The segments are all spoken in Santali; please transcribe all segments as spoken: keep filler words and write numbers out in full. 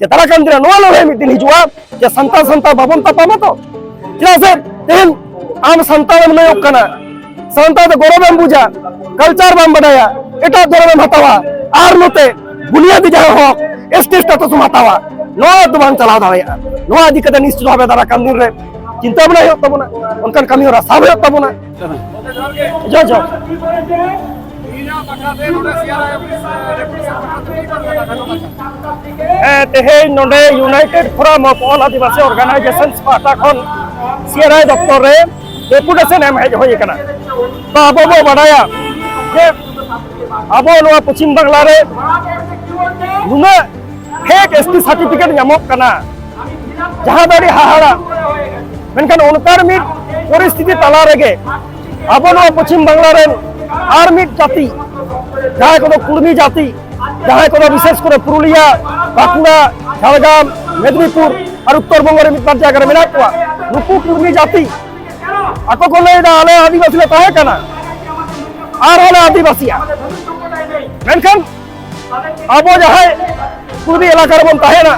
ᱡᱮ ᱫᱟᱨᱟᱭ ᱠᱟᱱ ᱫᱤᱱ ᱨᱮ ᱱᱚᱣᱟ ᱞᱟᱹᱲᱦᱟᱹᱭ ᱢᱤᱫ ᱫᱤᱱ ᱦᱤᱡᱩᱜᱼᱟ, ᱡᱮ ᱥᱟᱱᱛᱟᱲ ᱥᱟᱱᱛᱟᱲ ᱵᱟᱵᱚᱱ ᱛᱟᱯᱟᱢᱟ ᱛᱚ᱾ ᱪᱮᱫᱟᱜ ᱥᱮ ᱛᱮᱦᱮᱧ ᱟᱢ ᱥᱟᱱᱛᱟᱲ ᱮᱢ ᱞᱟᱹᱭᱚᱜ ᱠᱟᱱᱟ, ᱥᱟᱱᱛᱟᱲ ᱫᱚ ᱜᱚᱨᱚᱵ ᱮᱢ ᱵᱩᱡᱟ, ᱠᱟᱞᱪᱟᱨ ᱵᱟᱢ ᱵᱟᱰᱟᱭᱟ, ᱮᱴᱟᱜ ᱫᱷᱚᱨᱚᱢ ᱮᱢ ᱦᱟᱛᱟᱣᱟ, ᱟᱨ ᱱᱚᱛᱮ ᱵᱩᱱᱤᱭᱟᱹᱫᱤ ᱡᱟᱦᱟᱸ ᱦᱚᱠ, ᱮᱥ ᱴᱤ ᱥᱴᱮᱴᱟᱥ ᱮᱢ ᱦᱟᱛᱟᱣᱟ, ᱱᱚᱣᱟ ᱫᱚ ᱵᱟᱝ ᱪᱟᱞᱟᱣ ᱫᱟᱲᱮᱭᱟᱜᱼᱟ᱾ ᱱᱚᱣᱟ ᱤᱫᱤ ᱠᱟᱛᱮ ᱱᱤᱥᱪᱤᱛ ᱵᱷᱟᱵᱮ ᱫᱟᱨᱟᱭ ᱠᱟᱱ ᱫᱤᱱ ᱨᱮ ᱪᱤᱱᱛᱟᱹ ᱵᱷᱟᱵᱽᱱᱟ ᱦᱩᱭᱩᱜ ᱛᱟᱵᱚᱱᱟ, ᱚᱱᱠᱟᱱ ᱠᱟᱹᱢᱤ ᱦᱚᱨᱟ ᱥᱟᱵ ᱦᱩᱭᱩᱜ ᱛᱟᱵᱚᱱᱟ᱾ ᱡᱚᱦᱟᱨ, ᱡᱚᱦᱟᱨ᱾ ᱦᱮᱸ, ᱛᱮᱦᱮᱧ ᱱᱚᱰᱮ United Forum of All Adivasi Organizations ᱯᱟᱦᱴᱟ ᱠᱷᱚᱱ ᱥᱤ ᱟᱨ ᱟᱭ ᱫᱚᱯᱛᱚᱨ ᱨᱮ ᱰᱮᱯᱩᱴᱮᱥᱚᱱ ᱮᱢ ᱦᱮᱡ ᱦᱩᱭ ᱟᱠᱟᱱᱟ᱾ ᱛᱚ, ᱟᱵᱚ ᱵᱚ ᱵᱟᱰᱟᱭᱟ ᱡᱮ ᱟᱵᱚ ᱱᱚᱣᱟ ᱯᱚᱪᱷᱤᱢ ᱵᱟᱝᱞᱟ ᱨᱮ ᱱᱩᱱᱟᱹᱜ ᱯᱷᱮᱠ ᱮᱥ ᱴᱤ ᱥᱟᱨᱴᱤᱯᱷᱤᱠᱮᱴ ᱧᱟᱢᱚᱜ ᱠᱟᱱᱟ, ᱡᱟᱦᱟᱸ ᱫᱚ ᱟᱹᱰᱤ ᱦᱟᱦᱟᱲᱟ᱾ ᱢᱮᱱᱠᱷᱟᱱ ᱚᱱᱠᱟᱱ ᱢᱤᱫ ᱯᱚᱨᱤᱥᱛᱷᱤᱛᱤ ᱛᱟᱞᱟ ᱨᱮᱜᱮ ᱟᱵᱚ ᱱᱚᱣᱟ ᱯᱚᱪᱷᱤᱢ ᱵᱟᱝᱞᱟ ᱨᱮᱱ ᱟᱨ ᱢᱤᱫ ᱡᱟᱹᱛᱤ, ᱡᱟᱦᱟᱸᱭ ᱠᱚᱫᱚ ᱠᱩᱲᱢᱤ ᱡᱟᱹᱛᱤ, ᱡᱟᱦᱟᱸᱭ ᱠᱚᱫᱚ ᱵᱤᱥᱮᱥ ᱠᱚᱨᱮ ᱯᱩᱨᱩᱞᱤᱭᱟ, ᱵᱟᱸᱠᱩᱲᱟ, ᱡᱷᱟᱲᱜᱨᱟᱢ, ᱢᱮᱫᱽᱱᱤᱯᱩᱨ ᱟᱨ ᱩᱛᱛᱚᱨ ᱵᱚᱝᱜᱚ ᱨᱮ ᱢᱤᱫ ᱵᱟᱨ ᱡᱟᱭᱜᱟ ᱨᱮ ᱢᱮᱱᱟᱜ ᱠᱚᱣᱟ, ᱱᱩᱠᱩ ᱠᱩᱲᱢᱤ ᱡᱟᱹᱛᱤ ᱟᱠᱚ ᱠᱚ ᱞᱟᱹᱭ ᱮᱫᱟ, "ᱟᱞᱮ ᱟᱹᱫᱤᱵᱟᱹᱥᱤ ᱞᱮ ᱛᱟᱦᱮᱸ ᱠᱟᱱᱟ, ᱟᱨᱦᱚᱸ ᱞᱮ ᱟᱹᱫᱤᱵᱟᱹᱥᱤᱜᱼᱟ᱾" ᱢᱮᱱᱠᱷᱟᱱ ᱟᱵᱚ ᱡᱟᱦᱟᱸᱭ ᱠᱩᱲᱢᱤ ᱮᱞᱟᱠᱟ ᱨᱮᱵᱚᱱ ᱛᱟᱦᱮᱱᱟ,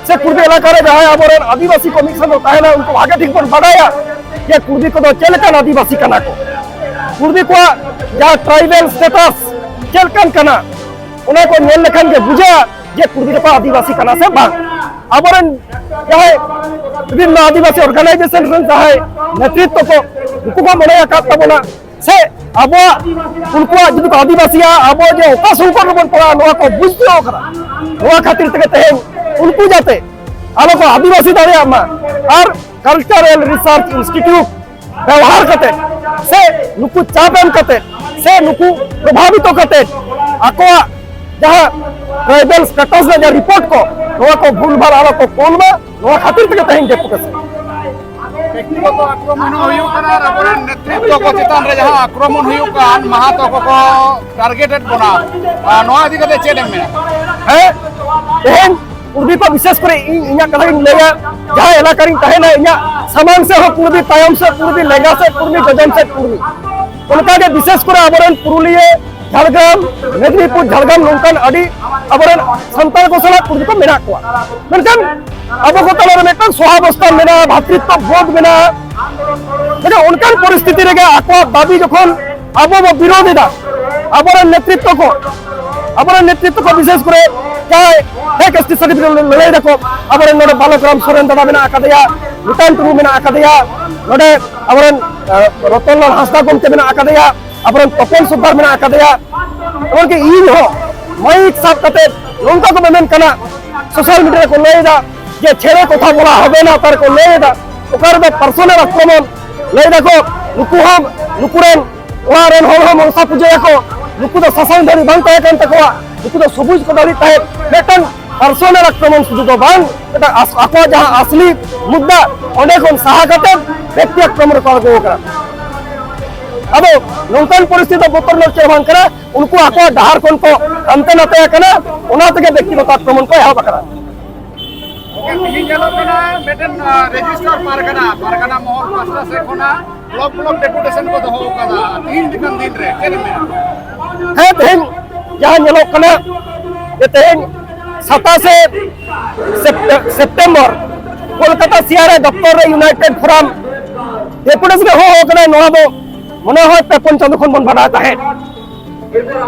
ᱥᱮ ᱠᱩᱲᱢᱤ ᱮᱞᱟᱠᱟ ᱨᱮ ᱡᱟᱦᱟᱸᱭ ᱟᱵᱚᱨᱮᱱ ᱟᱹᱫᱤᱵᱟᱹᱥᱤ ᱠᱚ ᱢᱤᱫ ᱥᱟᱶ ᱵᱚᱱ ᱛᱟᱦᱮᱱᱟ, ᱩᱱᱠᱩ ᱵᱷᱟᱜᱮ ᱴᱷᱤᱠ ᱵᱚᱱ ᱵᱟᱰᱟᱭᱟ ᱡᱮ ᱠᱩᱲᱢᱤ ᱠᱚᱫᱚ ᱪᱮᱫ ᱞᱮᱠᱟᱱ ᱟᱹᱫᱤᱵᱟᱹᱥᱤ ᱠᱟᱱᱟ ᱠᱚ, ᱠᱩᱲᱢᱤ ᱠᱚᱣᱟᱜ ᱡᱟᱦᱟᱸ ᱴᱨᱟᱭᱵᱟᱞ ᱥᱴᱮᱴᱟᱥ ᱪᱮᱫ ᱞᱮᱠᱟᱱ ᱠᱟᱱᱟ, ᱚᱱᱟ ᱠᱚ ᱧᱮᱞ ᱞᱮᱠᱷᱟᱱ ᱜᱮ ᱵᱩᱡᱷᱟᱹᱜᱼᱟ ᱡᱮ ᱠᱩᱲᱢᱤ ᱫᱚᱠᱚ ᱟᱹᱫᱤᱵᱟᱹᱥᱤ ᱠᱟᱱᱟ ᱥᱮ ᱵᱟᱝ᱾ ᱟᱵᱚᱨᱮᱱ ᱡᱟᱦᱟᱸᱭ ᱵᱤᱵᱷᱤᱱᱱᱚ ᱟᱹᱫᱤᱵᱟᱹᱥᱤ ᱚᱨᱜᱟᱱᱟᱭᱡᱮᱥᱚᱱ ᱨᱮᱱ ᱡᱟᱦᱟᱸᱭ ᱱᱮᱛᱨᱤᱛᱵᱚ ᱠᱚ, ᱩᱱᱠᱩ ᱠᱚ ᱢᱚᱱᱮ ᱟᱠᱟᱫ ᱛᱟᱵᱚᱱᱟ ᱥᱮ ᱟᱵᱚᱣᱟᱜ, ᱩᱱᱠᱩᱣᱟᱜ ᱡᱩᱫᱤ ᱠᱚ ᱟᱹᱫᱤᱵᱟᱹᱥᱤᱭᱟ, ᱟᱵᱚ ᱡᱮ ᱚᱠᱟ ᱥᱚᱝᱠᱚᱴ ᱨᱮᱵᱚᱱ ᱯᱟᱲᱟᱜᱼᱟ, ᱱᱚᱣᱟ ᱠᱚ ᱵᱩᱡᱽ ᱫᱚᱦᱚ ᱠᱟᱱᱟ᱾ ᱱᱚᱣᱟ ᱠᱷᱟᱹᱛᱤᱨ ᱛᱮᱜᱮ ᱛᱮᱦᱮᱧ ᱩᱱᱠᱩ ᱡᱟᱛᱮ ᱟᱞᱚ ᱠᱚ ᱟᱹᱫᱤᱵᱟᱹᱥᱤ ᱫᱟᱲᱮᱭᱟᱜ ᱢᱟ, ᱟᱨ ᱠᱟᱞᱪᱟᱨᱟᱞ ᱨᱤᱥᱟᱨᱪ ᱤᱱᱥᱴᱤᱴᱤᱭᱩᱴ ᱵᱮᱣᱦᱟᱨ ᱠᱟᱛᱮ ᱥᱮ ᱱᱩᱠᱩ ᱪᱟᱯ ᱮᱢ ᱠᱟᱛᱮ ᱥᱮ ᱱᱩᱠᱩ ᱯᱨᱚᱵᱷᱟᱵᱤᱛᱚ ᱠᱟᱛᱮ ᱟᱠᱚᱣᱟᱜ ᱡᱟᱦᱟᱸ ᱴᱨᱟᱭᱵᱟᱞ ᱥᱴᱮᱴᱟᱥ ᱨᱮᱱᱟᱜ ᱡᱟᱦᱟᱸ ᱨᱤᱯᱳᱨᱴ ᱠᱚ, ᱱᱚᱣᱟ ᱠᱚ ᱵᱷᱩᱞ ᱵᱷᱟᱞ ᱟᱞᱚ ᱠᱚ ᱠᱳᱞ ᱢᱟ, ᱱᱚᱣᱟ ᱠᱷᱟᱹᱛᱤᱨ ᱛᱮᱜᱮ ᱛᱮᱦᱮᱧ ᱰᱮᱯᱩᱴᱮᱥᱚᱱ᱾ ᱵᱮᱠᱛᱤᱜᱚᱛᱚ ᱟᱠᱨᱚᱢᱚᱱ ᱦᱚᱸ ᱦᱩᱭᱩᱜ ᱠᱟᱱᱟ ᱟᱨ ᱟᱵᱚᱨᱮᱱ ᱱᱮᱛᱨᱤᱛᱵᱚ ᱠᱚ ᱪᱮᱛᱟᱱ ᱨᱮ ᱡᱟᱦᱟᱸ ᱟᱠᱨᱚᱢᱚᱱ ᱦᱩᱭᱩᱜ ᱠᱟᱱ, ᱢᱟᱦᱟᱛᱚ ᱠᱚᱠᱚ ᱴᱟᱨᱜᱮᱴᱮᱰ ᱵᱚᱱᱟ, ᱟᱨ ᱱᱚᱣᱟ ᱤᱫᱤ ᱠᱟᱛᱮ ᱪᱮᱫ ᱮᱢ ᱢᱮᱱᱟ? ᱦᱮᱸ, ᱛᱮᱦᱮᱧ ᱠᱩᱲᱵᱤ ᱠᱚ ᱵᱤᱥᱮᱥ ᱠᱚᱨᱮ ᱤᱧ ᱤᱧᱟᱹᱜ ᱠᱟᱛᱷᱟ ᱜᱤᱧ ᱞᱟᱹᱭᱟ, ᱡᱟᱦᱟᱸ ᱮᱞᱟᱠᱟ ᱨᱤᱧ ᱛᱟᱦᱮᱱᱟ, ᱤᱧᱟᱹᱜ ᱥᱟᱢᱟᱝ ᱥᱮᱫ ᱦᱚᱸ ᱠᱩᱲᱵᱤ, ᱛᱟᱭᱚᱢ ᱥᱮᱫ ᱠᱩᱲᱵᱤ, ᱞᱮᱸᱜᱟ ᱥᱮᱫ ᱠᱩᱲᱵᱤ, ᱡᱚᱡᱚᱢ ᱥᱮᱫ ᱠᱩᱲᱵᱤ᱾ ᱚᱱᱠᱟᱜᱮ ᱵᱤᱥᱮᱥ ᱠᱚᱨᱮ ᱟᱵᱚᱨᱮᱱ ᱯᱩᱨᱩᱞᱤᱭᱟᱹ, ᱡᱷᱟᱲᱜᱨᱟᱢ, ᱢᱮᱫᱽᱱᱤᱯᱩᱨ, ᱡᱷᱟᱲᱜᱨᱟᱢ ᱱᱚᱝᱠᱟᱱ ᱟᱹᱰᱤ ᱟᱵᱚᱨᱮᱱ ᱥᱟᱱᱛᱟᱲ ᱠᱚ ᱥᱟᱞᱟᱜ ᱠᱩᱲᱤ ᱠᱚ ᱢᱮᱱᱟᱜ ᱠᱚᱣᱟ᱾ ᱢᱮᱱᱠᱷᱟᱱ ᱟᱵᱚ ᱠᱚ ᱛᱟᱞᱟᱨᱮ ᱢᱤᱫᱴᱟᱝ ᱥᱚᱦᱟᱵᱚᱥᱛᱷᱟ ᱢᱮᱱᱟᱜᱼᱟ, ᱵᱷᱟᱛᱨᱤᱛᱛᱚ ᱵᱳᱫᱷ ᱢᱮᱱᱟᱜᱼᱟ᱾ ᱢᱮᱱᱠᱷᱟᱱ ᱚᱱᱠᱟᱱ ᱯᱚᱨᱤᱥᱛᱷᱤᱛᱤ ᱨᱮᱜᱮ ᱟᱠᱚᱣᱟᱜ ᱫᱟᱹᱵᱤ ᱡᱚᱠᱷᱚᱱ ᱟᱵᱚ ᱵᱚ ᱵᱤᱨᱳᱫᱷ ᱮᱫᱟ, ᱟᱵᱚᱨᱮᱱ ᱱᱮᱛᱨᱤᱛᱛᱚ ᱠᱚ, ᱟᱵᱚᱨᱮᱱ ᱱᱮᱛᱨᱤᱛᱛᱚ ᱠᱚ ᱵᱤᱥᱮᱥ ᱠᱚᱨᱮ ᱡᱟᱦᱟᱸᱭ ᱯᱷᱮᱠ ᱮᱥ ᱴᱤ ᱥᱟᱨᱴᱤᱯᱷᱤᱠᱮᱴ ᱞᱟᱹᱲᱦᱟᱹᱭ ᱫᱟᱠᱚ, ᱟᱵᱚᱨᱮᱱ ᱱᱚᱰᱮ ᱵᱟᱞᱚᱠ ᱨᱟᱢ ᱥᱚᱨᱮᱱ ᱫᱟᱫᱟ ᱢᱮᱱᱟᱜ ᱟᱠᱟᱫᱮᱭᱟ, ᱱᱤᱛᱟᱱ ᱴᱩᱰᱩ ᱢᱮᱱᱟᱜ ᱟᱠᱟᱫᱮᱭᱟ, ᱱᱚᱰᱮ ᱟᱵᱚᱨᱮᱱ, ᱟᱸ, ᱨᱚᱛᱚᱱ ᱞᱟᱞ ᱦᱟᱸᱥᱫᱟ ᱜᱚᱢᱠᱮ ᱢᱮᱱᱟᱜ ᱟᱠᱟᱫᱮᱭᱟ, ᱟᱵᱚᱨᱮᱱ ᱛᱚᱯᱚᱱ ᱥᱚᱨᱫᱟᱨ ᱢᱮᱱᱟᱜ ᱟᱠᱟᱫᱮᱭᱟ᱾ ᱮᱢᱚᱱᱠᱤ ᱤᱧ ᱦᱚᱸ ᱢᱟᱭᱤᱠ ᱥᱟᱵ ᱠᱟᱛᱮ ᱱᱚᱝᱠᱟ ᱠᱚ ᱢᱮᱢᱮᱱ ᱠᱟᱱᱟ, ᱥᱳᱥᱟᱞ ᱢᱤᱰᱤᱭᱟ ᱨᱮᱠᱚ ᱞᱟᱹᱭ ᱮᱫᱟ ᱡᱮ ᱪᱷᱮᱲᱮ ᱠᱚᱛᱷᱟ ᱵᱚᱞᱟ ᱦᱚᱵᱮ ᱱᱟ, ᱚᱠᱟ ᱨᱮᱠᱚ ᱞᱟᱹᱭ ᱮᱫᱟ, ᱚᱠᱟ ᱨᱮᱫᱚ ᱯᱟᱨᱥᱚᱱᱟᱞ ᱟᱠᱨᱚᱢᱚᱱ ᱞᱟᱹᱭ ᱫᱟᱠᱚ᱾ ᱱᱩᱠᱩ ᱦᱚᱸ, ᱱᱩᱠᱩ ᱨᱮᱱ ᱚᱲᱟᱜ ᱨᱮᱱ ᱦᱚᱲ ᱦᱚᱸ ᱢᱚᱱᱥᱟ ᱯᱩᱡᱟᱹᱭᱟᱠᱚ᱾ ᱱᱩᱠᱩ ᱫᱚ ᱥᱟᱥᱟᱝ ᱫᱟᱲᱤ ᱵᱟᱝ ᱛᱟᱦᱮᱸ ᱠᱟᱱ ᱛᱟᱠᱚᱣᱟ, ᱱᱩᱠᱩ ᱫᱚ ᱥᱚᱵᱩᱡ ᱠᱚ ᱫᱟᱲᱤ ᱛᱟᱦᱮᱸᱫ᱾ ᱢᱤᱫᱴᱟᱝ ᱯᱟᱨᱥᱚᱱᱟᱞ ᱟᱠᱨᱚᱢᱚᱱ ᱥᱩᱫᱷᱩ ᱫᱚ ᱵᱟᱝ, ᱢᱤᱫᱴᱟᱝ ᱟᱥ-, ᱟᱠᱚᱣᱟᱜ ᱡᱟᱦᱟᱸ ᱟᱥᱞᱤ ᱢᱩᱫᱽᱫᱟ, ᱚᱸᱰᱮ ᱠᱷᱚᱱ ᱥᱟᱦᱟ ᱠᱟᱛᱮ ᱵᱮᱠᱛᱤ ᱟᱠᱨᱚᱢᱚᱱ ᱨᱮᱠᱚ ᱟᱬᱜᱚ ᱟᱠᱟᱱᱟ᱾ ᱟᱫᱚ ᱱᱚᱝᱠᱟᱱ ᱯᱚᱨᱤᱥᱛᱷᱤᱛᱤ ᱫᱚ ᱵᱚᱛᱚᱨ ᱨᱮᱱᱟᱜ ᱪᱮᱫ ᱦᱚᱸ ᱵᱟᱝ ᱠᱟᱱᱟ᱾ ᱩᱱᱠᱩ ᱟᱠᱚᱣᱟᱜ ᱰᱟᱦᱟᱨ ᱠᱷᱚᱱ ᱠᱚ ᱦᱟᱱᱛᱮ ᱱᱟᱛᱮ ᱟᱠᱟᱱᱟ, ᱚᱱᱟ ᱛᱮᱜᱮ ᱵᱮᱠᱛᱤᱜᱚᱛᱚ ᱟᱠᱨᱚᱢᱚᱱ ᱠᱚ ᱮᱦᱚᱵ ᱟᱠᱟᱱᱟ᱾ ᱜᱚᱝᱠᱮ, ᱛᱮᱦᱮᱧ ᱧᱮᱞᱚᱜ ᱠᱟᱱᱟ ᱢᱤᱫᱴᱮᱱ, ᱟᱸ, ᱨᱮᱡᱤᱥᱴᱟᱨ ᱯᱟᱨᱜᱟᱱᱟ, ᱯᱟᱨᱜᱟᱱᱟ ᱢᱚᱦᱚᱞ ᱯᱟᱥᱴᱟ ᱥᱮᱫ ᱠᱷᱚᱱᱟᱜ ᱵᱞᱚᱠ ᱵᱞᱚᱠ ᱰᱮᱯᱩᱴᱮᱥᱚᱱ ᱠᱚ ᱫᱚᱦᱚ ᱟᱠᱟᱫᱟ ᱛᱮᱦᱮᱧ ᱞᱮᱠᱟᱱ ᱫᱤᱱ ᱨᱮ, ᱪᱮᱫ ᱮᱢ ᱢᱮᱱᱟ? ᱦᱮᱸ, ᱛᱮᱦᱮᱧ ᱡᱟᱦᱟᱸ ᱧᱮᱞᱚᱜ ᱠᱟᱱᱟ ᱡᱮ ᱛᱮᱦᱮᱧ ᱥᱟᱛᱟᱥᱮ ᱥᱮᱯᱴᱮ-, ᱥᱮᱯᱴᱮᱢᱵᱚᱨ ᱠᱳᱞᱠᱟᱛᱟ ᱥᱤ ᱟᱨ ᱟᱭ ᱫᱚᱯᱛᱚᱨ ᱨᱮ ᱤᱭᱩᱱᱟᱭᱴᱮᱰ ᱯᱷᱳᱨᱟᱢ ᱰᱮᱯᱩᱴᱮᱥᱚᱱ ᱮ ᱦᱚᱦᱚ ᱟᱠᱟᱫᱟ᱾ ᱱᱚᱣᱟ ᱫᱚ ᱢᱚᱱᱮ ᱦᱚᱭ ᱯᱮ ᱯᱩᱱ ᱪᱟᱸᱫᱳ ᱠᱷᱚᱱ ᱵᱚᱱ ᱵᱟᱰᱟᱭ ᱛᱟᱦᱮᱸᱫ,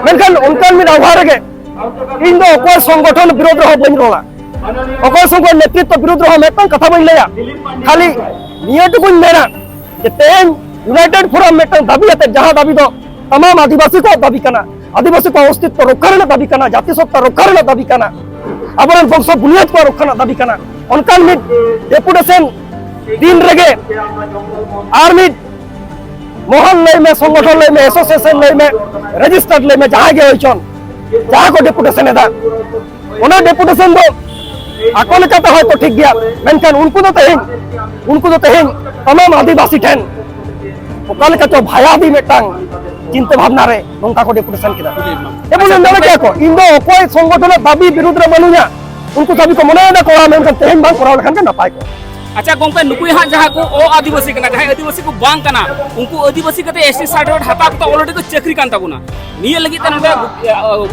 ᱢᱮᱱᱠᱷᱟᱱ ᱚᱱᱠᱟᱱ ᱢᱤᱫ ᱟᱵᱷᱟ ᱨᱮᱜᱮ ᱤᱧ ᱫᱚ ᱚᱠᱚᱭ ᱥᱚᱝᱜᱚᱴᱷᱚᱱ ᱵᱤᱨᱳᱫᱷ ᱨᱮᱦᱚᱸ ᱵᱟᱹᱧ ᱨᱚᱲᱟ, ᱚᱠᱚᱭ ᱥᱚᱝᱜᱚᱴᱷᱚᱱ ᱱᱮᱛᱨᱤᱛᱵ ᱵᱤᱨᱳᱫᱷ ᱨᱮᱦᱚᱸ ᱢᱤᱫᱴᱟᱝ ᱠᱟᱛᱷᱟ ᱵᱟᱹᱧ ᱞᱟᱹᱭᱟ᱾ ᱠᱷᱟᱹᱞᱤ ᱱᱤᱭᱟᱹ ᱴᱩᱠᱩᱧ ᱢᱮᱱᱟ ᱡᱮ ᱛᱮᱦᱮᱧ ᱤᱭᱩᱱᱟᱭᱴᱮᱰ ᱯᱷᱳᱨᱟᱢ ᱢᱤᱫᱴᱟᱝ ᱫᱟᱹᱵᱤ ᱟᱛᱮ, ᱡᱟᱦᱟᱸ ᱫᱟᱹᱵᱤ ᱫᱚ ᱛᱟᱢᱟᱢ ᱟᱹᱫᱤᱵᱟᱹᱥᱤ ᱠᱚᱣᱟᱜ ᱫᱟᱹᱵᱤ ᱠᱟᱱᱟ, ᱟᱹᱫᱤᱵᱟᱹᱥᱤ ᱠᱚᱣᱟᱜ ᱚᱥᱛᱤᱛᱛᱚ ᱨᱚᱠᱠᱷᱟ ᱨᱮᱱᱟᱜ ᱫᱟᱹᱵᱤ ᱠᱟᱱᱟ, ᱡᱟᱹᱛᱤ ᱥᱚᱛᱛᱟ ᱨᱚᱠᱠᱷᱟ ᱨᱮᱱᱟᱜ ᱫᱟᱹᱵᱤ ᱠᱟᱱᱟ, ᱟᱵᱚᱨᱮᱱ ᱵᱚᱝᱥᱚ ᱵᱩᱱᱤᱭᱟᱹᱫ ᱠᱚᱣᱟᱜ ᱨᱚᱠᱠᱷᱟ ᱨᱮᱱᱟᱜ ᱫᱟᱹᱵᱤ ᱠᱟᱱᱟ, ᱚᱱᱠᱟᱱ ᱢᱤᱫ ᱰᱮᱯᱩᱴᱮᱥᱚᱱ ᱫᱤᱱ ᱨᱮᱜᱮ ᱟᱨ ᱢᱤᱫ ᱢᱚᱦᱚᱞ ᱞᱟᱹᱭ ᱢᱮ, ᱥᱚᱝᱜᱚᱴᱷᱚᱱ ᱞᱟᱹᱭ ᱢᱮ, ᱮᱥᱳᱥᱤᱭᱮᱥᱚᱱ ᱞᱟᱹᱭ ᱢᱮ, ᱨᱮᱡᱤᱥᱴᱟᱨᱰ ᱞᱟᱹᱭ ᱢᱮ, ᱡᱟᱦᱟᱸᱭ ᱜᱮ ᱦᱩᱭ ᱦᱚᱪᱚᱱ, ᱡᱟᱦᱟᱸ ᱠᱚ ᱰᱮᱯᱩᱴᱮᱥᱚᱱ ᱮᱫᱟ, ᱚᱱᱟ ᱰᱮᱯᱩᱴᱮᱥᱚᱱ ᱫᱚ ᱟᱠᱚ ᱞᱮᱠᱟᱛᱮ ᱦᱚᱭᱛᱚ ᱴᱷᱤᱠ ᱜᱮᱭᱟ, ᱢᱮᱱᱠᱷᱟᱱ ᱩᱱᱠᱩ ᱫᱚ ᱛᱮᱦᱮᱧ, ᱩᱱᱠᱩ ᱫᱚ ᱛᱮᱦᱮᱧ ᱛᱟᱢᱟᱢ ᱟᱹᱫᱤᱵᱟᱹᱥᱤ ᱴᱷᱮᱱ ᱚᱠᱟ ᱞᱮᱠᱟ ᱪᱚ ᱵᱷᱟᱭᱟᱫᱤ ᱢᱤᱫᱴᱟᱝ ᱪᱤᱱᱛᱟᱹ ᱵᱷᱟᱵᱽᱱᱟ ᱨᱮ ᱱᱚᱝᱠᱟ ᱠᱚ ᱰᱮᱯᱩᱴᱮᱥᱚᱱ ᱠᱮᱫᱟ᱾ ᱮᱵᱚᱝ ᱟᱪᱪᱷᱟ, ᱢᱮᱱ ᱫᱟᱲᱮ ᱠᱮᱭᱟ ᱠᱚ, ᱤᱧ ᱫᱚ ᱚᱠᱚᱭ ᱥᱚᱝᱜᱚᱴᱷᱚᱱᱟᱜ ᱫᱟᱹᱵᱤ ᱵᱤᱨᱩᱫᱷ ᱨᱮ ᱵᱟᱹᱱᱩᱧᱟ, ᱩᱱᱠᱩ ᱫᱟᱹᱵᱤ ᱠᱚ ᱢᱚᱱᱮᱭᱮᱫᱟ ᱠᱚᱨᱟᱣ, ᱢᱮᱱᱠᱷᱟᱱ ᱛᱮᱦᱮᱧ ᱵᱟᱝ ᱠᱚᱨᱟᱣ ᱞᱮᱠᱷᱟᱱ ᱜᱮ ᱱᱟᱯᱟᱭ ᱠᱚᱜᱼᱟ᱾ ᱟᱪᱪᱷᱟ ᱜᱚᱝᱠᱮ, ᱱᱩᱠᱩ ᱦᱟᱸᱜ ᱡᱟᱦᱟᱸ ᱠᱚ ᱚ ᱟᱹᱫᱤᱵᱟᱹᱥᱤ ᱠᱟᱱᱟ, ᱡᱟᱦᱟᱸᱭ ᱟᱹᱫᱤᱵᱟᱹᱥᱤ ᱠᱚ ᱵᱟᱝ ᱠᱟᱱᱟ, ᱩᱱᱠᱩ ᱟᱹᱫᱤᱵᱟᱹᱥᱤ ᱠᱟᱛᱮ ᱮᱥ ᱴᱤ ᱥᱟᱨᱴᱤᱯᱷᱤᱠᱮᱴ ᱦᱟᱛᱟᱣ ᱠᱟᱛᱮ ᱚᱞᱨᱮᱰᱤ ᱠᱚ ᱪᱟᱹᱠᱨᱤ ᱠᱟᱱ ᱛᱟᱵᱚᱱᱟ᱾ ᱱᱤᱭᱟᱹ ᱞᱟᱹᱜᱤᱫ ᱛᱮ ᱱᱚᱰᱮ, ᱟ,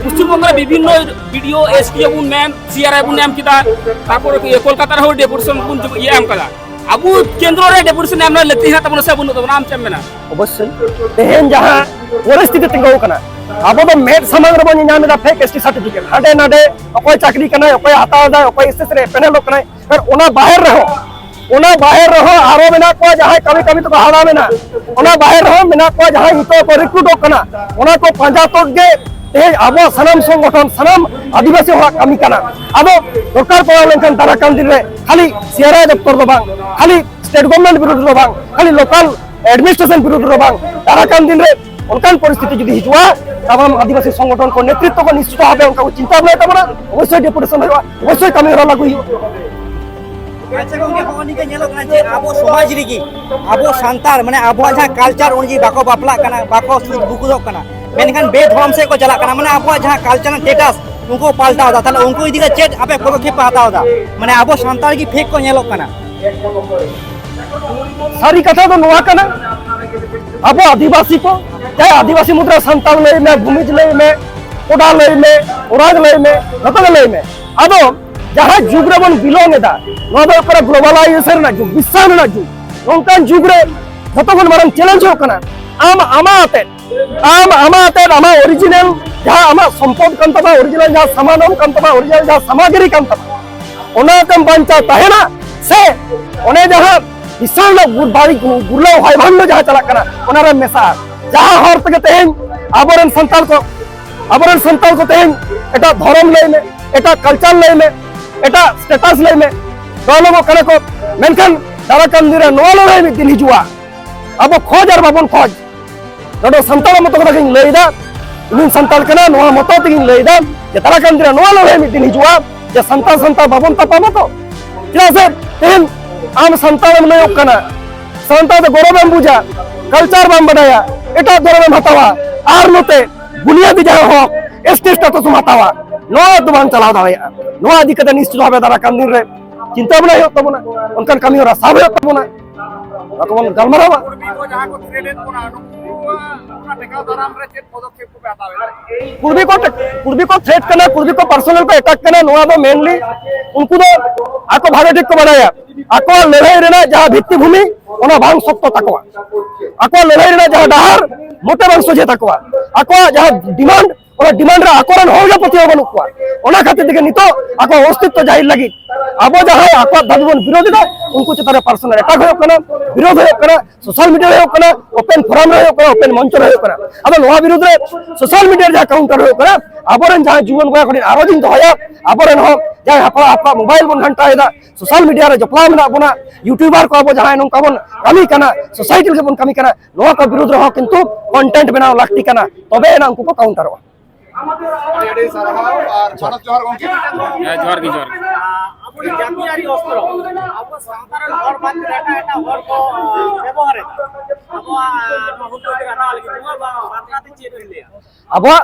ᱯᱚᱥᱪᱤᱢ ᱵᱚᱝᱜᱚ ᱨᱮ ᱵᱤᱵᱷᱤᱱᱱᱚ ᱵᱤ ᱰᱤ ᱳ, ᱮᱥ ᱰᱤ ᱳ ᱵᱚᱱ ᱮᱢ, ᱥᱤ ᱟᱨ ᱟᱭ ᱵᱚᱱ ᱮᱢ ᱠᱮᱫᱟ, ᱛᱟᱨᱯᱚᱨᱮ ᱤᱭᱟᱹ ᱠᱳᱞᱠᱟᱛᱟ ᱨᱮᱦᱚᱸ ᱰᱮᱯᱩᱴᱮᱥᱚᱱ ᱵᱚᱱ ᱡᱚ-, ᱤᱭᱟᱹ ᱮᱢ ᱠᱟᱫᱟ᱾ ᱟᱵᱚ ᱠᱮᱱᱫᱨᱚ ᱨᱮ ᱰᱮᱯᱩᱴᱮᱥᱚᱱ ᱮᱢ ᱨᱮᱱᱟᱜ ᱞᱟᱹᱠᱛᱤ ᱦᱮᱱᱟᱜ ᱛᱟᱵᱚᱱᱟ ᱥᱮ ᱵᱟᱹᱱᱩᱜ ᱛᱟᱵᱚᱱᱟ, ᱟᱢ ᱪᱮᱫ ᱮᱢ ᱢᱮᱱᱟ? ᱚᱵᱚᱥᱥᱳᱭ᱾ ᱛᱮᱦᱮᱧ ᱡᱟᱦᱟᱸ ᱯᱚᱨᱤᱥᱛᱷᱤᱛᱤ ᱛᱤᱸᱜᱩ ᱠᱟᱱᱟ, ᱟᱵᱚ ᱫᱚ ᱢᱮᱫ ᱥᱟᱢᱟᱝ ᱨᱮᱵᱚᱱ ᱧᱮᱧᱟᱢ ᱮᱫᱟ ᱯᱷᱮᱠ ᱮᱥ ᱴᱤ ᱥᱟᱨᱴᱤᱯᱷᱤᱠᱮᱴ, ᱦᱟᱸᱰᱮ ᱱᱟᱰᱮ ᱚᱠᱚᱭ ᱪᱟᱹᱠᱨᱤ ᱠᱟᱱᱟᱭ, ᱚᱠᱚᱭ ᱦᱟᱛᱟᱣ ᱮᱫᱟᱭ, ᱚᱠᱚᱭ ᱮᱥ ᱮᱥ ᱨᱮ ᱯᱮᱱᱮᱞᱚᱜ ᱠᱟᱱᱟᱭ᱾ ᱟᱨ ᱚᱱᱟ ᱵᱟᱦᱮᱨ ᱨᱮᱦᱚᱸ, ᱚᱱᱟ ᱵᱟᱦᱮᱨ ᱨᱮᱦᱚᱸ ᱟᱨᱚ ᱢᱮᱱᱟᱜ ᱠᱚᱣᱟ ᱡᱟᱦᱟᱸᱭ ᱠᱟᱹᱢᱤ ᱠᱟᱹᱢᱤ ᱛᱮᱠᱚ ᱦᱟᱲᱟᱢ ᱮᱱᱟ᱾ ᱚᱱᱟ ᱵᱟᱦᱮᱨ ᱨᱮᱦᱚᱸ ᱢᱮᱱᱟᱜ ᱠᱚᱣᱟ ᱡᱟᱦᱟᱸᱭ ᱱᱤᱛᱚᱜ ᱠᱚ ᱨᱤᱠᱨᱩᱴᱚᱜ ᱠᱟᱱᱟ᱾ ᱚᱱᱟ ᱠᱚ ᱯᱟᱸᱡᱟ ᱛᱩᱫ ᱜᱮ ᱛᱮᱦᱮᱧ ᱟᱵᱚᱣᱟᱜ ᱥᱟᱱᱟᱢ ᱥᱚᱝᱜᱚᱴᱷᱚᱱ, ᱥᱟᱱᱟᱢ ᱟᱹᱫᱤᱵᱟᱹᱥᱤ ᱦᱚᱲᱟᱜ ᱠᱟᱹᱢᱤ ᱠᱟᱱᱟ᱾ ᱟᱫᱚ ᱫᱚᱨᱠᱟᱨ ᱯᱟᱲᱟᱣ ᱞᱮᱱᱠᱷᱟᱱ ᱫᱟᱨᱟ ᱠᱟᱱ ᱫᱤᱱ ᱨᱮ ᱠᱷᱟᱹᱞᱤ ᱥᱤ ᱟᱨ ᱟᱭ ᱫᱚᱯᱛᱚᱨ ᱫᱚ ᱵᱟᱝ, ᱠᱷᱟᱹᱞᱤ ᱥᱴᱮᱴ ᱜᱚᱵᱷᱚᱨᱱᱢᱮᱱᱴ ᱵᱤᱨᱩᱫᱷ ᱨᱮ ᱫᱚ ᱵᱟᱝ, ᱠᱷᱟᱹᱞᱤ ᱞᱳᱠᱟᱞ ᱮᱰᱢᱤᱱᱤᱥᱴᱨᱮᱥᱚᱱ ᱵᱤᱨᱩᱫᱷ ᱨᱮ ᱫᱚ ᱵᱟᱝ, ᱫᱟᱨᱟ ᱠᱟᱱ ᱫᱤᱱ ᱨᱮ ᱚᱱᱠᱟᱱ ᱯᱚᱨᱤᱥᱛᱷᱤᱛᱤ ᱡᱩᱫᱤ ᱦᱤᱡᱩᱜᱼᱟ, ᱛᱟᱦᱚᱞᱮ ᱟᱹᱫᱤᱵᱟᱹᱥᱤ ᱥᱚᱝᱜᱚᱴᱷᱚᱱ ᱠᱚ ᱱᱮᱛᱨᱤᱛᱵ ᱠᱚ ᱱᱤᱥᱪᱤᱛ ᱵᱷᱟᱵᱮ ᱚᱱᱠᱟ ᱠᱚ ᱪᱤᱱᱛᱟ ᱵᱷᱟᱵᱽᱱᱟᱭ ᱛᱟᱵᱚᱱᱟ, ᱚᱵᱚᱥᱥᱳᱭ ᱰᱮᱯᱩᱴᱮᱥᱚᱱ ᱦᱩᱭᱩᱜᱼᱟ, ᱚᱵᱚᱥᱥᱳᱭ ᱠᱟᱹᱢᱤ ᱦᱚᱨᱟ ᱞᱟᱹᱜᱩᱭ ᱦᱩᱭᱩᱜᱼᱟ᱾ ᱟᱪᱪᱷᱟ ᱜᱚᱝᱠᱮ, ᱦᱚᱸᱜᱼᱚ ᱱᱤᱝᱠᱟᱹ ᱧᱮᱞᱚᱜ ᱠᱟᱱᱟ ᱡᱮ ᱟᱵᱚ ᱥᱚᱢᱟᱡᱽ ᱨᱮᱜᱮ ᱟᱵᱚ ᱥᱟᱱᱛᱟᱲ, ᱢᱟᱱᱮ, ᱟᱵᱚᱣᱟᱜ ᱡᱟᱦᱟᱸ ᱠᱟᱞᱪᱟᱨ ᱚᱱᱩᱡᱟᱭᱤ ᱵᱟᱠᱚ ᱵᱟᱯᱞᱟᱜ ᱠᱟᱱᱟ, ᱵᱟᱠᱚ ᱥᱩᱫ ᱵᱩᱠᱩᱫᱚᱜ ᱠᱟᱱᱟ, ᱢᱮᱱᱠᱷᱟᱱ ᱵᱮᱫᱷᱚᱨᱚᱢ ᱥᱮᱫ ᱠᱚ ᱪᱟᱞᱟᱜ ᱠᱟᱱᱟ, ᱢᱟᱱᱮ, ᱟᱵᱚᱣᱟᱜ ᱡᱟᱦᱟᱸ ᱠᱟᱞᱪᱟᱨ ᱨᱮᱱᱟᱜ ᱥᱴᱮᱴᱟᱥ ᱩᱱᱠᱩ ᱠᱚ ᱯᱟᱞᱴᱟᱣ ᱮᱫᱟ᱾ ᱛᱟᱦᱚᱞᱮ ᱩᱱᱠᱩ ᱤᱫᱤ ᱠᱟᱛᱮ ᱪᱮᱫ ᱟᱯᱮ ᱯᱚᱫᱚᱠᱷᱮᱯ ᱯᱮ ᱦᱟᱛᱟᱣ ᱮᱫᱟ? ᱢᱟᱱᱮ, ᱟᱵᱚ ᱥᱟᱱᱛᱟᱲ ᱜᱮ ᱯᱷᱮᱠ ᱠᱚ ᱧᱮᱞᱚᱜ ᱠᱟᱱᱟ᱾ ᱥᱟᱹᱨᱤ ᱠᱟᱛᱷᱟ ᱫᱚ ᱱᱚᱣᱟ ᱠᱟᱱᱟ, ᱟᱵᱚ ᱟᱹᱫᱤᱵᱟᱹᱥᱤ ᱠᱚ, ᱪᱟᱦᱮ ᱟᱹᱫᱤᱵᱟᱹᱥᱤ ᱢᱩᱫᱽᱨᱮ ᱥᱟᱱᱛᱟᱲ ᱞᱟᱹᱭ ᱢᱮ, ᱵᱷᱩᱢᱤᱡᱽ ᱞᱟᱹᱭ ᱢᱮ, ᱠᱚᱰᱟ ᱞᱟᱹᱭ ᱢᱮ, ᱳᱨᱟᱝ ᱞᱟᱹᱭ ᱢᱮ, ᱡᱚᱛᱚ ᱜᱮ ᱞᱟᱹᱭ ᱢᱮ, ᱟᱫᱚ ᱡᱟᱦᱟᱸ ᱡᱩᱜᱽ ᱨᱮᱵᱚᱱ ᱵᱤᱞᱚᱝ ᱮᱫᱟ, ᱱᱚᱣᱟ ᱫᱚ ᱦᱩᱭᱩᱜ ᱠᱟᱱᱟ ᱜᱞᱳᱵᱟᱞᱟᱭᱡᱮᱥᱚᱱ ᱨᱮᱱᱟᱜ ᱡᱩᱜᱽ, ᱵᱤᱥᱥᱟᱭ ᱨᱮᱱᱟᱜ ᱡᱩᱜᱽ᱾ ᱱᱚᱝᱠᱟᱱ ᱡᱩᱜᱽ ᱨᱮ ᱡᱚᱛᱚ ᱠᱷᱚᱱ ᱢᱟᱨᱟᱝ ᱪᱮᱞᱮᱧᱡᱽ ᱦᱩᱭᱩᱜ ᱠᱟᱱᱟ, ᱟᱢ ᱟᱢᱟᱜ ᱟᱛᱮᱫ, ᱟᱢ ᱟᱢᱟᱜ ᱟᱛᱮᱫ ᱟᱢᱟᱜ ᱚᱨᱤᱡᱤᱱᱟᱞ ᱡᱟᱦᱟᱸ ᱟᱢᱟᱜ ᱥᱚᱢᱯᱚᱫ ᱠᱟᱱ ᱛᱟᱢᱟ, ᱚᱨᱤᱡᱤᱱᱟᱞ ᱡᱟᱦᱟᱸ ᱥᱟᱢᱟᱱᱚᱢ ᱠᱟᱱ ᱛᱟᱢᱟ, ᱚᱨᱤᱡᱤᱱᱟᱞ ᱡᱟᱦᱟᱸ ᱥᱟᱢᱟᱜᱨᱤ ᱠᱟᱱ ᱛᱟᱢᱟ, ᱚᱱᱟ ᱛᱮᱢ ᱵᱟᱧᱪᱟᱣ ᱛᱟᱦᱮᱱᱟ, ᱥᱮ ᱚᱱᱮ ᱡᱟᱦᱟᱸ ᱵᱤᱥᱟᱞ ᱜᱩᱨᱵᱟᱨᱤ ᱜᱩᱨᱞᱟᱹᱣ ᱦᱚᱭ ᱵᱷᱟᱱᱰᱚ ᱡᱟᱦᱟᱸ ᱪᱟᱞᱟᱜ ᱠᱟᱱᱟ, ᱚᱱᱟᱨᱮᱢ ᱢᱮᱥᱟᱜᱼᱟ? ᱡᱟᱦᱟᱸ ᱦᱚᱨ ᱛᱮᱜᱮ ᱛᱮᱦᱮᱧ ᱟᱵᱚᱨᱮᱱ ᱥᱟᱱᱛᱟᱲ ᱠᱚ, ᱟᱵᱚᱨᱮᱱ ᱥᱟᱱᱛᱟᱲ ᱠᱚ ᱛᱮᱦᱮᱧ ᱮᱴᱟᱜ ᱫᱷᱚᱨᱚᱢ ᱞᱟᱹᱭ ᱢᱮ, ᱮᱴᱟᱜ ᱠᱟᱞᱪᱟᱨ ᱞᱟᱹᱭ ᱢᱮ, ᱮᱴᱟᱜ ᱥᱴᱮᱴᱟᱥ ᱞᱟᱹᱭ ᱢᱮ, ᱰᱮᱵᱷᱞᱚᱯᱚᱜ ᱠᱟᱱᱟ ᱠᱚ, ᱢᱮᱱᱠᱷᱟᱱ ᱫᱟᱨᱟ ᱠᱟᱱ ᱫᱤᱱ ᱨᱮ ᱱᱚᱣᱟ ᱞᱟᱹᱲᱦᱟᱹᱭ ᱢᱤᱫ ᱫᱤᱱ ᱦᱤᱡᱩᱜᱼᱟ᱾ ᱟᱵᱚ ᱠᱷᱚᱡᱽ ᱟᱨ ᱵᱟᱵᱚᱱ ᱠᱷᱚᱡᱽ, ᱱᱚᱰᱮ ᱥᱟᱱᱛᱟᱲ ᱢᱚᱛᱚ ᱠᱟᱛᱷᱟ ᱜᱤᱧ ᱞᱟᱹᱭ ᱮᱫᱟ, ᱤᱧ ᱥᱟᱱᱛᱟᱲ ᱠᱟᱱᱟ, ᱱᱚᱣᱟ ᱢᱚᱛᱚ ᱛᱮᱜᱤᱧ ᱞᱟᱹᱭ ᱮᱫᱟ ᱡᱮ ᱫᱟᱨᱟ ᱠᱟᱱ ᱫᱤᱱ ᱨᱮ ᱱᱚᱣᱟ ᱞᱟᱹᱲᱦᱟᱹᱭ ᱢᱤᱫ ᱫᱤᱱ ᱦᱤᱡᱩᱜᱼᱟ ᱡᱮ ᱥᱟᱱᱛᱟᱲ ᱥᱟᱱᱛᱟᱲ ᱵᱟᱵᱚᱱ ᱛᱟᱯᱟᱢᱟ ᱛᱚ᱾ ᱪᱮᱫᱟᱜ ᱥᱮ ᱛᱮᱦᱮᱧ ᱟᱢ ᱥᱟᱱᱛᱟᱲ ᱮᱢ ᱞᱟᱹᱭᱚᱜ ᱠᱟᱱᱟ, ᱥᱟᱱᱛᱟᱲ ᱫᱚ ᱜᱚᱨᱚᱵᱽ ᱮᱢ ᱵᱩᱡᱟ, ᱠᱟᱞᱪᱟᱨ ᱵᱟᱢ ᱵᱟᱰᱟᱭᱟ, ᱮᱴᱟᱜ ᱫᱷᱚᱨᱚᱢ ᱮᱢ ᱦᱟᱛᱟᱣᱟ, ᱟᱨ ᱱᱚᱛᱮ ᱵᱩᱱᱤᱭᱟᱫᱤ ᱡᱟᱦᱟᱸ ᱦᱚᱠ, ᱮᱥ ᱴᱤ ᱥᱴᱮᱴᱟᱥ ᱮᱢ ᱦᱟᱛᱟᱣᱟ, ᱱᱚᱣᱟ ᱫᱚ ᱵᱟᱝ ᱪᱟᱞᱟᱣ ᱫᱟᱲᱮᱭᱟᱜᱼᱟ᱾ ᱱᱚᱣᱟ ᱤᱫᱤ ᱠᱟᱛᱮ ᱱᱤᱥᱪᱤᱛ ᱵᱷᱟᱵᱮ ᱫᱟᱨᱟ ᱠᱟᱱ ᱫᱤᱱ ᱨᱮ ᱪᱤᱱᱛᱟᱹ ᱵᱷᱟᱵᱽᱱᱟ ᱦᱩᱭᱩᱜ ᱛᱟᱵᱚᱱᱟ, ᱚᱱᱠᱟᱱ ᱠᱟᱹᱢᱤ ᱦᱚᱨᱟ ᱥᱟᱵ ᱦᱩᱭᱩᱜ ᱛᱟᱵᱚᱱᱟ᱾ ᱚᱱᱟ ᱠᱚᱵᱚᱱ ᱜᱟᱞᱢᱟᱨᱟᱣᱟ᱾ ᱠᱩᱲᱵᱤ ᱠᱚ ᱡᱟᱦᱟᱸ ᱠᱚ ᱛᱷᱨᱮᱴ ᱮᱫ ᱵᱚᱱᱟ, ᱱᱩᱠᱩᱣᱟᱜ ᱚᱱᱟ ᱴᱮᱠᱟᱣ ᱫᱟᱨᱟᱢ ᱨᱮ ᱪᱮᱫ ᱯᱚᱫᱚᱠᱷᱮᱯ ᱠᱚᱯᱮ ᱦᱟᱛᱟᱣ ᱮᱫᱟ? ᱠᱩᱲᱵᱤ ᱠᱚ ᱴᱮ-, ᱠᱩᱲᱵᱤ ᱠᱚ ᱛᱷᱨᱮᱴ ᱠᱟᱱᱟ, ᱠᱩᱲᱵᱤ ᱠᱚ ᱯᱟᱨᱥᱚᱱᱟᱞ ᱠᱚ ᱮᱴᱟᱠ ᱠᱟᱱᱟ, ᱱᱚᱣᱟ ᱫᱚ ᱢᱮᱱᱞᱤ ᱩᱱᱠᱩ ᱫᱚ ᱟᱠᱚ ᱵᱷᱟᱜᱮ ᱴᱷᱤᱠ ᱠᱚ ᱵᱟᱲᱟᱭᱟ ᱟᱠᱚᱣᱟᱜ ᱞᱟᱹᱲᱦᱟᱹᱭ ᱨᱮᱱᱟᱜ ᱡᱟᱦᱟᱸ ᱵᱷᱤᱛᱛᱤᱵᱷᱩᱢᱤ, ᱚᱱᱟ ᱵᱟᱝ ᱥᱚᱠᱛᱚ ᱛᱟᱠᱚᱣᱟ᱾ ᱟᱠᱚᱣᱟᱜ ᱞᱟᱹᱲᱦᱟᱹᱭ ᱨᱮᱱᱟᱜ ᱡᱟᱦᱟᱸ ᱰᱟᱦᱟᱨ ᱢᱚᱴᱮ ᱵᱟᱝ ᱥᱚᱡᱷᱮ ᱛᱟᱠᱚᱣᱟ᱾ ᱟᱠᱚᱣᱟᱜ ᱡᱟᱦᱟᱸ ᱰᱤᱢᱟᱱᱰ, ᱚᱱᱟ ᱰᱤᱢᱟᱱᱰ ᱨᱮ ᱟᱠᱚᱨᱮᱱ ᱦᱚᱲ ᱜᱮ ᱯᱟᱹᱛᱭᱟᱹᱣ ᱵᱟᱹᱱᱩᱜ ᱠᱚᱣᱟ᱾ ᱚᱱᱟ ᱠᱷᱟᱹᱛᱤᱨ ᱛᱮᱜᱮ ᱱᱤᱛᱚᱜ ᱟᱠᱚ ᱚᱥᱛᱤᱛᱛᱚ ᱡᱟᱹᱦᱤᱨ ᱞᱟᱹᱜᱤᱫ ᱟᱵᱚ ᱡᱟᱦᱟᱸᱭ ᱟᱠᱚᱣᱟᱜ ᱫᱟᱹᱵᱤ ᱵᱚᱱ ᱵᱤᱨᱳᱫ ᱮᱫᱟ, ᱩᱱᱠᱩ ᱪᱮᱛᱟᱱ ᱨᱮ ᱯᱟᱨᱥᱚᱱᱟᱞ ᱮᱴᱟᱠ ᱦᱩᱭᱩᱜ ᱠᱟᱱᱟ, ᱵᱤᱨᱳᱫ ᱦᱩᱭᱩᱜ ᱠᱟᱱᱟ, ᱥᱳᱥᱟᱞ ᱢᱤᱰᱤᱭᱟ ᱨᱮ ᱦᱩᱭᱩᱜ ᱠᱟᱱᱟ, ᱳᱯᱮᱱ ᱯᱷᱳᱨᱟᱢ ᱨᱮ ᱦᱩᱭᱩᱜ ᱠᱟᱱᱟ, ᱳᱯᱮᱱ ᱢᱚᱧᱪᱚ ᱨᱮ ᱦᱩᱭᱩᱜ ᱠᱟᱱᱟ᱾ ᱟᱫᱚ ᱱᱚᱣᱟ ᱵᱤᱨᱩᱫᱽ ᱨᱮ ᱥᱳᱥᱟᱞ ᱢᱤᱰᱤᱭᱟ ᱨᱮ ᱡᱟᱦᱟᱸ ᱠᱟᱣᱩᱱᱴᱟᱨ ᱦᱩᱭᱩᱜ ᱠᱟᱱᱟ, ᱟᱵᱚᱨᱮᱱ ᱡᱟᱦᱟᱸᱭ ᱡᱩᱣᱟᱹᱱ ᱠᱚᱲᱟ ᱠᱩᱲᱤ ᱟᱨᱚ ᱫᱤᱱ ᱫᱚᱦᱚᱭᱟ, ᱟᱵᱚᱨᱮᱱ ᱦᱚᱸ ᱡᱟᱦᱟᱸᱭ ᱦᱟᱯᱲᱟᱜ ᱦᱟᱯᱲᱟᱜ ᱢᱳᱵᱟᱭᱤᱞ ᱵᱚᱱ ᱜᱷᱟᱱᱴᱟᱭᱮᱫᱟ, ᱥᱳᱥᱟᱞ ᱢᱤᱰᱤᱭᱟ ᱨᱮ ᱡᱚᱯᱲᱟᱣ ᱢᱮᱱᱟᱜ ᱵᱚᱱᱟ, ᱤᱭᱩᱴᱩᱵᱟᱨ ᱠᱚ ᱟᱵᱚ ᱡᱟᱦᱟᱸᱭ ᱱᱚᱝᱠᱟ ᱵᱚᱱ ᱠᱟᱹᱢᱤ ᱠᱟᱱᱟ, ᱥᱳᱥᱟᱭᱴᱤ ᱞᱟᱹᱜᱤᱫ ᱵᱚᱱ ᱠᱟᱹᱢᱤ ᱠᱟᱱᱟ, ᱱᱚᱣᱟ ᱠᱚ ᱵᱤᱨᱩᱫᱽ ᱨᱮᱦᱚᱸ ᱠᱤᱱᱛᱩ ᱠᱚᱱᱴᱮᱱᱴ ᱵᱮᱱᱟᱣ ᱞᱟᱹᱠᱛᱤ ᱠᱟᱱᱟ, ᱛᱚᱵᱮ ᱮᱱᱟ ᱩᱱᱠᱩ ᱠᱚ ᱠᱟᱣᱩᱱᱴᱟᱨᱚᱜᱼᱟ᱾ ᱟᱹᱰᱤ ᱟᱹᱰᱤ ᱥᱟᱨᱦᱟᱣ ᱟᱨ ᱡᱚᱦᱟᱨ, ᱡᱚᱦᱟᱨ ᱜᱚᱢᱠᱮ᱾ ᱦᱮᱸ, ᱡᱚᱦᱟᱨ ᱜᱮ, ᱡᱚᱦᱟᱨ ᱜᱮ᱾ ᱟᱵᱚ ᱡᱟᱹᱛᱤᱭᱟᱹᱨᱤ ᱚᱥᱛᱨᱚ, ᱟᱵᱚ ᱥᱟᱶᱛᱟ ᱨᱮᱱ ᱦᱚᱲ ᱵᱟᱫ ᱠᱟᱛᱮ ᱮᱴᱟᱜ ᱮᱴᱟᱜ ᱦᱚᱲ ᱠᱚ ᱵᱮᱵᱚᱦᱟᱨᱮᱫᱟ᱾ ᱟᱵᱚᱣᱟᱜ ᱱᱚᱣᱟ ᱦᱩᱞ ᱟᱹᱭᱫᱟᱹᱨ ᱦᱟᱛᱟᱣ ᱞᱟᱹᱜᱤᱫ ᱱᱚᱣᱟ ᱵᱟ-, ᱵᱟᱠᱷᱨᱟ ᱛᱮ ᱪᱮᱫ ᱵᱤᱱ ᱞᱟᱹᱭᱟ? ᱟᱵᱚᱣᱟᱜ